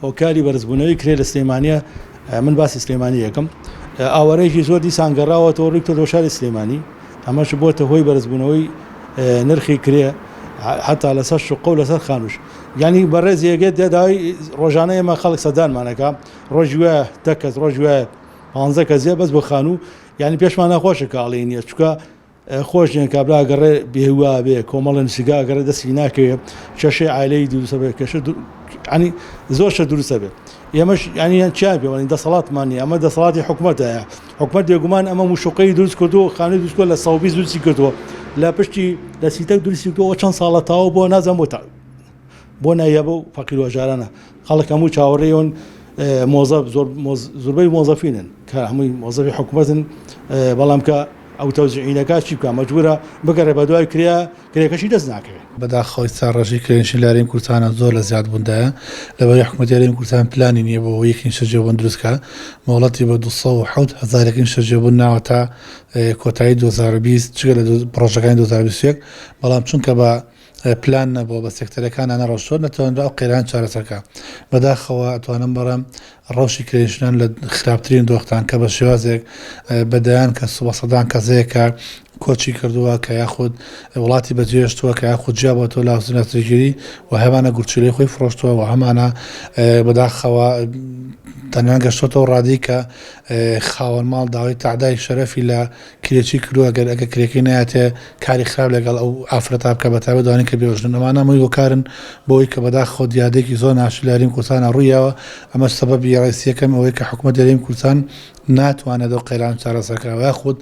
هۆکاری بەرزبوونەوەی کرێ لە سلێمانیە من باسی سلێمانی یەکەم ئاوارەیەکی زۆر دیسان گەڕاوەتەوە ڕووی کردەوە شاری سلێمانی ئەمەش بۆتە هۆی بەرزبوونەوەی نرخی کرێ حتا لەسەر شوقە و لەسەر خانوش یعنی بەڕێز یەگێت دەداوای ڕۆژانە ئێمە خەڵک سەدانمانەکە ڕۆژی وایە دە کەس ڕۆژی وایە پانزە کەس بەس بۆ خانوو یعنی پێشمان ناخۆشە کاڵی نییە چکە خۆش نیە کابرا ئەگەڕێ بێهوا بێ کۆمەڵە نوسیگا ئەگەڕێ دەستی ناکەوێ کێشەی عایلەی دروستە بێ کێشە ینی زۆر شە دروستە بێ ئێمەش ینی چیان پێ وڵین دەسەڵاتمان نیە ئەمە دەسەڵاتی حکوومەتە حکوومەت بێگومان ئەمە مشوقەی دروست کردو خانووی دروست کردووە لە 120 دروستی کردووە لە پشتی لە سیتەک دروستی کردووە چەند ساڵە تاوە بۆ نازانم بۆ تا بۆ نایابە و فەقیر و هەژارانە خەڵک هەموو چاوەڕێیون مۆزەف زۆر زۆربەی مۆزەفینن کە هەمووی مۆزەفی حکوومەتن بەڵام کە ئەو تەوزیعینەکە چی بکا مەجبورە بگەڕێ بەدوای کرێ کرێکەشی دەست ناکەوێ. بەداخەوە ئیستا ڕێژەی کرێنشین لە هەرێمی کوردستانا زۆر لە زیاد بووندایە لەبەرئەوەی حکومەتی هەرێمی کوردستان پلانی نیە بۆ ئەوەی یەک نیشتەجێبوون دروست کا مۆڵەتی بە 207 هەزار یەک نیشتەجێبوون ناوە تا کۆتایی 2020 جگە لە پڕۆژەکانی 2021 بەڵام چونکە بە پلان نەبووە بە سێکتەرەکانا نەڕۆشتووە نەتوانرا ئەو قەیرانە چارەسەر کا. بەداخەوە ئەتوانم بڵێم ڕەوشی کرێنشینان لە خراپترین دۆختان کە بە شێوازێک بە دەیان کەس و بە سەدان کەس هەیە کە کۆچی کردووە کە یاخود وڵاتی بەجێهێشتووە کە یاخود جیا بۆتەوە لە هاوسەرگیری و هەمانە گورچیلەی خۆی فرۆشتووە و هەمانە بەداخەوە تەنیا گەشتۆتەوە ڕادەی کە خاوەن ماڵ داوای تەعدای شەرەفی لە کرێچی کردووە گەر ئەگەر کرێکەی نایەتێ کاری خراپ لەگەڵ ئەو ئافرەتە بکا بەتایبەت ئەوانەی کە بێوەژنن ئەمانە هەمووی هۆکارن بۆ ئەوەی کە بەداخەوە دیاردەیەکی زۆر ناشرین لە هەرێمی کوردستانا ڕوویاوە ئەمەش سەبەبی ڕەئیسی یەکەم ئەوەیە کە حکومەتی هەرێمی کوردستان ناتوانێت ئەو قەیرانە چارەسەر کا یاخود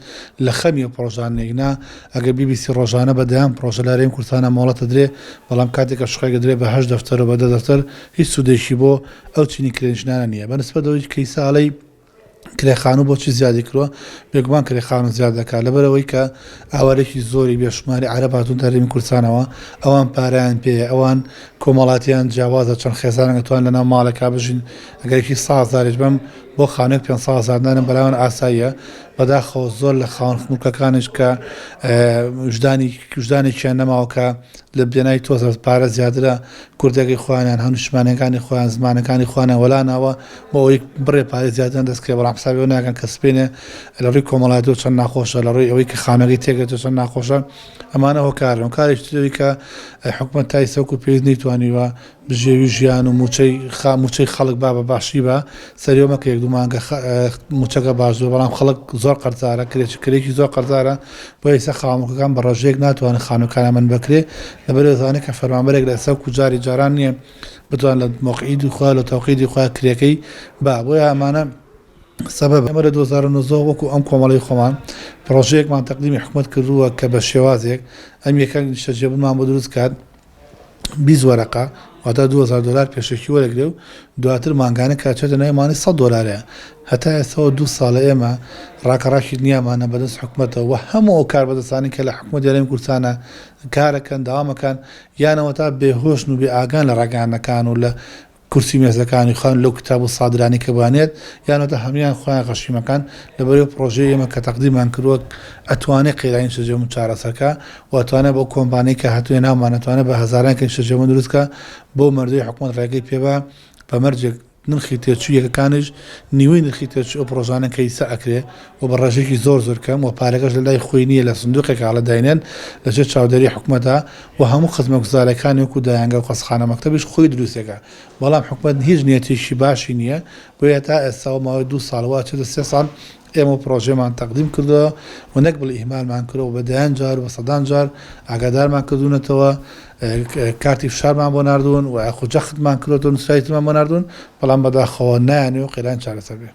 لە خەمی ئەو پڕۆژانەیە نا ئەگەر بی بی سی ڕۆژانە بە دەیان پڕۆژە لە هەرێمی کوردستانا مۆڵەت ئەدرێ بەڵام کاتێک کە شوقەیەک ئەدرێ بە هەشت دەفتەر و بە دە دەفتەر هیچ سوودێکی بۆ ئەو چینی کرێنشینانە نییە بە نسبەت ئەوەی کەیسە ئەڵێی کرێ خانوو بۆچی زیادی کردووە؟ بێگومان کرێ خانوو زیاد دەکات لەبەرئەوەی کە ئاوارێکی زۆری بێشوماری عەرەب هاتوونەتە هەرێمی کوردستانەوە، ئەوان پارەیان پێیە، ئەوان کۆمەڵاتیان جیاوازە، چەند خێزانێک ئەتوانن لەناو ماڵێکا بژین، ئەگەر یەکی سا هەزاریش بەم بۆ خانووێک پێنج سەد هەزار دانێن بەلایان ئاساییە، بەداخەوە زۆر لە خاوەن موڵکەکانیش کە ویژدانی ویژدانێکیان نەماوە کە لە بێنای تۆزە پارە زیاترە کوردەکەی خۆیان یان هاونیشتمانیەکانی خۆیان زمانەکانی خۆیانیان وەلا ناوە بۆ ئەوەی بڕێ پارەی زیاتریان دەست کەوێ بەڵام حسابی ئەوە ناکەن کە سبەینێ لە ڕووی کۆمەڵایەتیەوە چەند ناخۆشە لە ڕووی ئەوەی کە خانەکەی تێکدەچێت چەند ناخۆشە ئەمانە هۆکارن هۆکارێکی تر ئەوەی کە حکومەت تا ئیستا وەکو پێویست نەیتوانیوە بژێوی ژیان و موچەی خا موچەی خەڵک با بە باشی بە سەریەوە مەکە یەک دوو مانگە موچەکە باش بووە بەڵام خەڵک زۆر قەرزارە کرێچی کرێکی زۆر قەرزارە بۆیە ئیستا خاوەن بە ڕێژەیەک ناتوانن خانووەکانیان من بەکرێ لەبەرئەوەی دەزانێت کە فەرمانبەرێک لە ئێستا وەکو جاری جاران نییە بتوان لە مەوقعیدی خۆیا لە تەوقیدی خۆیا کرێکەی با بۆیە ئەمانە سەبەب ئێمە لە 2019 وەکو ئەم کۆمەڵەی خۆمان پڕۆژەیەکمان تەقدیمی حکومەت کردووە کە بە شێوازێک ئەم یەکە نیشتەجێبوونمان بۆ دروست کات 20 وەرەقە واتە 2000 دلار پێشەکی وەرەگرێ و دواتر مانگانە کە ئەچێتە ناوی مانگی 100 دلارەیە هەتا ئێستاوە دوو ساڵە ئێمە ڕاکەڕاکی نیامانە بەدەست حکومەتەوە و هەموو ئەو کاربەدەستانەی کە لە حکومەتی هەرێمی کوردستانە کارەکەن داوامەکان یان ئەوەتا بێ هۆشن و بێ ئاگان لە ڕاگەیاندنەکان و لە کورسی مێزەکانی خۆیان لەو کتاب و سادرانەی کە بۆیان یەت یان ئەوەتا هەموویان خۆیان غەشیمەکان لەبەر ئەو پڕۆژەی ئێمە کە تەقدیمان کردووە ئەتوانێ قەیرانی نیشتەجێبوون چارەسەر کا و ئەتوانێ بەو کۆمپانیای کە هاتووە ناومان ئەتوانێ بە هەزاران کە نیشتەجێبوون دروست کا بەو مەرجەی حکومەت ڕێگەی پێ با بە مەرجێک نرخی تێچووی یەکەکانیش نیوەی نرخی تێچووی ئەو پڕۆژانەن کە ئیستا ئەکرێ و بە ڕێژەیەکی زۆر زۆر کەم و پارەکەش لە لای خۆی نییە لە سندوقێکا ئەڵێ داینێن لە ژێر چاودێری حکومەتا و هەموو خزمەتگوزاریەکانی وەکو دایەنگە و خەستەخانە مەکتەبیش خۆی دروستێکا بەڵام حکومەت هیچ نیەتێکی باشی نییە بۆیە تا ئێستا و ماوەی دوو ساڵ وا ئەچێتە سێ ساڵ ئێمە ئەو پڕۆژەیەمان تەقدیم کردووە و نەک بڵێ ئیهمالمان کردووە بە دەیان جار و بە سەدان جار ئاگادارمان کردوونەتەوە، کارتی فشارمان بۆ ناردوون و یاخود جەختمان کردووەتەوە نووسراوی ترمان بۆ ناردوون، بەڵام بەداخەوە نایانەوێت قەیران چارەسەر بێ.